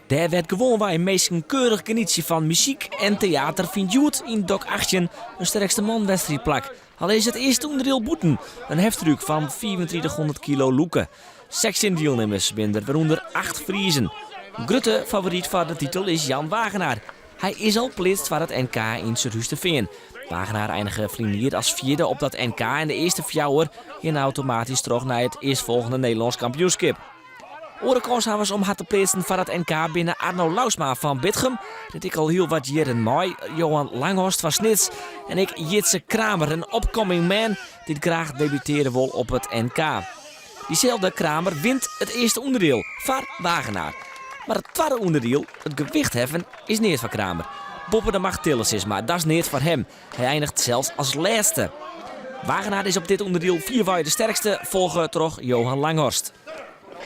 Dêr wêr't gewoanwei minsken keurich genietsje fan muzyk en teater fynt hjoed yn Dok 18 in sterkste man-wedstriid plak. Al is it earste ûnderdiel bûten, in heftruck fan 3500 kilo lûke. 16 dielnimmers binne der, wêrûnder acht Friezen. Grutte favoryt foar de titel is Jan Wagenaar. Hy is al pleatst foar it NK yn Surhústerfean. Wagenaar einige ferline jier as fjirde op dat NK en de earste fjouwer geane automatysk troch nei it earstfolgjende Nederlânsk kampioenskip. Oare kânshawwers om har te pleatsen foar it NK binne Arno Louwsma fan Bitgum, dy't ek al hiel wat jierren mei, Johan Langhorst fan Snits en ek Jitse Kramer, in upcoming man dy't graach debutearje wol op it NK. Dyselde Kramer wint it earste ûnderdiel foar Wagenaar. Mar it twadde ûnderdiel, it gewichtheffen, is neat foar Kramer. Boppe de macht tille sis mar, dat is neat foar him. Hy einiget sels as lêste. Wagenaar is op dit ûnderdiel fierwei de sterkste, folge troch Johan Langhorst.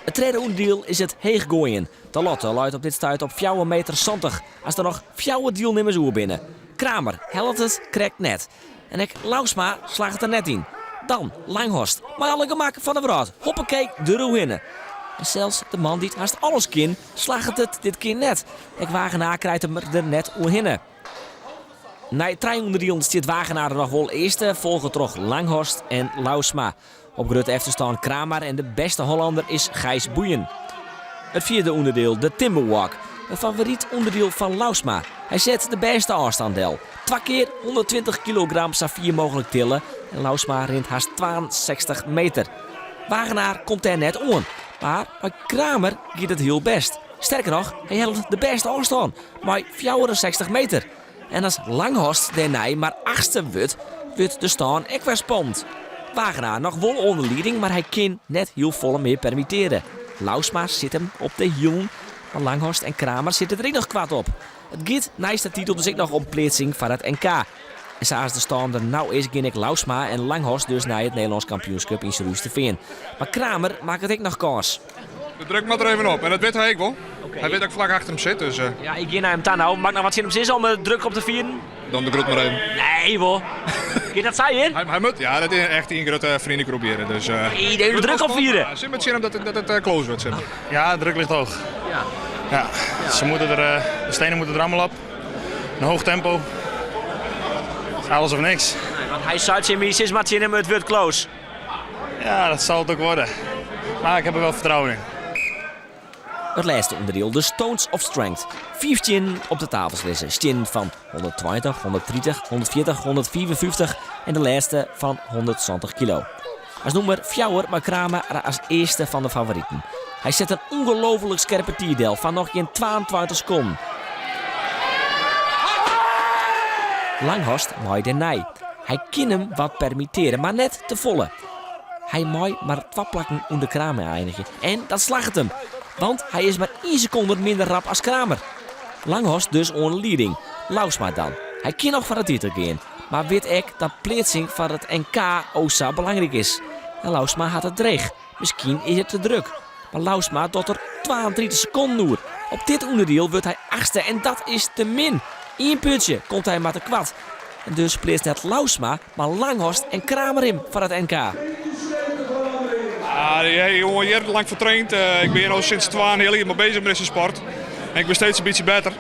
It tredde ûnderdiel is it heechgoaien. De latte leit op dit stuit op fjouwer meter 70, as der noch fjouwer dielnimmers oer binne. Kramer hellet it krekt net. En ek Louwsma slagget der net yn. Dan Langhorst, mei alle gemak fan de wrâld, hoppakee deroerhinne. En sels de man dy't hast alles kin, slagget it dit kear net. Ek Wagenaar krijt him der net oerhinne. Nei trije ûnderdielen stiet Wagenaar noch wol earste, folge troch Langhorst en Louwsma. Op grutte efterstân Kramer en de bêste Hollander is Gijs Boeien. It fjirde ûnderdiel, de Timberwalk. In favoryt ûnderdiel fan Louwsma. Hy set de bêste ôfstân del. Twa kear 120 kilogram sa fier mooglik tille en Louwsma rint hast 62 meter. Wagenaar komt dêr net oan, mar mei Kramer giet it hiel bêst. Sterker noch, hy hellet de bêste ôfstân mei 64 meter. En as Langhorst dêrnei mar achtste wurdt, wurdt de stân ek wer spannend. Wagenaar noch wol oan de lieding, mar hy kin net hiel folle mear permitteare. Louwsma sit him op de hielen, mar Langhorst en Kramer sitte der ek noch koart op. It giet neist de titel dus ek noch om pleatsing foar it NK. En sa as de stân der no is, gean ek Louwsma en Langhorst dus nei it Nederlânsk kampioenskip yn Surhústerfean. Mar Kramer makket ek noch kâns. De druk moat der even op en dat wit hy ek wol. Hy wit dat ik flak achter him sit. Dus, Ja, ik gean nei him ta no. Moat ik noch wat tsjin him sizze om de druk op te fieren? Dan de groet mar even. Nee, wol. Kin dat sa hjir? Hy, hy moat, ja, dat is echt in grutte vriendengroep hjir. Dus, Nee, de druk opfieren. Ja, sis mar tsjin him dat, dat it close wurdt. Zeg maar. Ja, de druk ligt hoog. Ja. Ja, ze moeten er, de stenen moeten er allemaal op. Een hoog tempo. Alles of niks. Nee, want hy sei tsjin my, sis mar tsjin him, it wurdt close. Ja, dat zal het ook worden. Maar ik heb er wel vertrouwen in. It lêste ûnderdiel, de Stones of Strength. Fiif stiennen op de tafels lizze. Stiennen fan 120, 130, 140, 155 en de lêste fan 170 kilo. As nûmer fjouwer mei Kramer as earste fan de favoriten. Hy set in ûngelooflik skerpe tiid del fan noch gjin 22 sekonden. Langhorst mei dêrnei. Hy kin him wat permitteare, mar net te folle. Hy mei mar twa plakken ûnder Kramer einigje en dat slagget him, want hy is mar ien sekonde minder rap as Kramer. Langhorst dus oan de lieding. Louwsma dan. Hy kin noch foar de titel gean, mar wit ek dat pleatsing foar it NK o sa belangryk is. En Louwsma hat it dreech. Miskien is it te druk. Mar Louwsma docht der 32 sekonden oer. Op dit ûnderdiel wurdt hy achtste en dat is te min. Ien puntsje komt hy mar te koart. En dus pleatst net Louwsma, mar Langhorst en Kramer him foar it NK. Ah, die jongen jierrenlang foar traind. Eh, ik bin al sinds 2,5 jier mei bezig met deze sport. En ik ben steeds een beetje beter.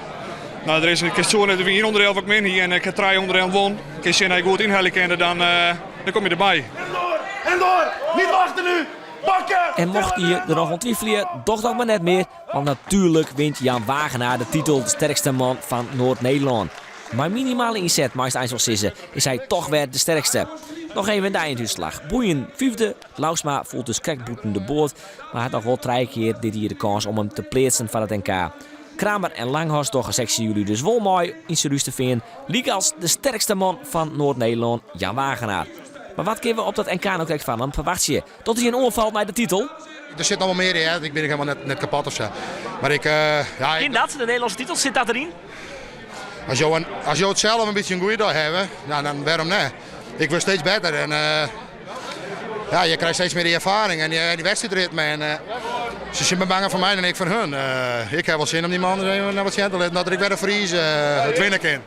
Nou, er is ik zo net ien onderdeel wat ik min hie en ik ha trije onderdelen won. Kin sjen dat ik goed ynhelje kin, dan, uh, dan kom je derby. En door, en door, niet wachten nu, pakken! En mocht je der noch oan twivelje, doch dat mar net mear. Want natuerlik wint Jan Wagenaar de titel de sterkste man fan Noard-Nederlân. Mei minimale ynset, meist eins wol sizze, is hy toch wer de sterkste. Noch even de eindútslach. Boeien fyfde, Louwsma foel dus krekt bûten de boat, mar hat noch wol trije kear dit jier de kâns om him te pleatsen foar it NK. Kramer en Langhorst dogge 16 july dus wol mei yn Surhústerfean, lykas de sterkste man fan Noard-Nederlân, Jan Wagenaar. Mar wat kinne we op dat NK no krekt fan him ferwachtsje? Docht hy in oanfal nei de titel? Der sit noch wol mear yn, hè. Ik bin ek helemaal net kapot of sa. Mar ik, ja, ik Kin dat, de Nederlânske titel? Sit dat deryn? As jo, as jo it sels in bytsje in goede dei hawwe, ja, dan wêrom net? Ik wurd steeds better en ja, je krijgt steeds meer die ervaring en die, die wedstrijdritme. En, uh, ze zijn banger voor mij dan ik voor hun. Uh, ik heb wel zin om die man even naar wat te laten, dat ik weer een Fries uh, het winnen kan.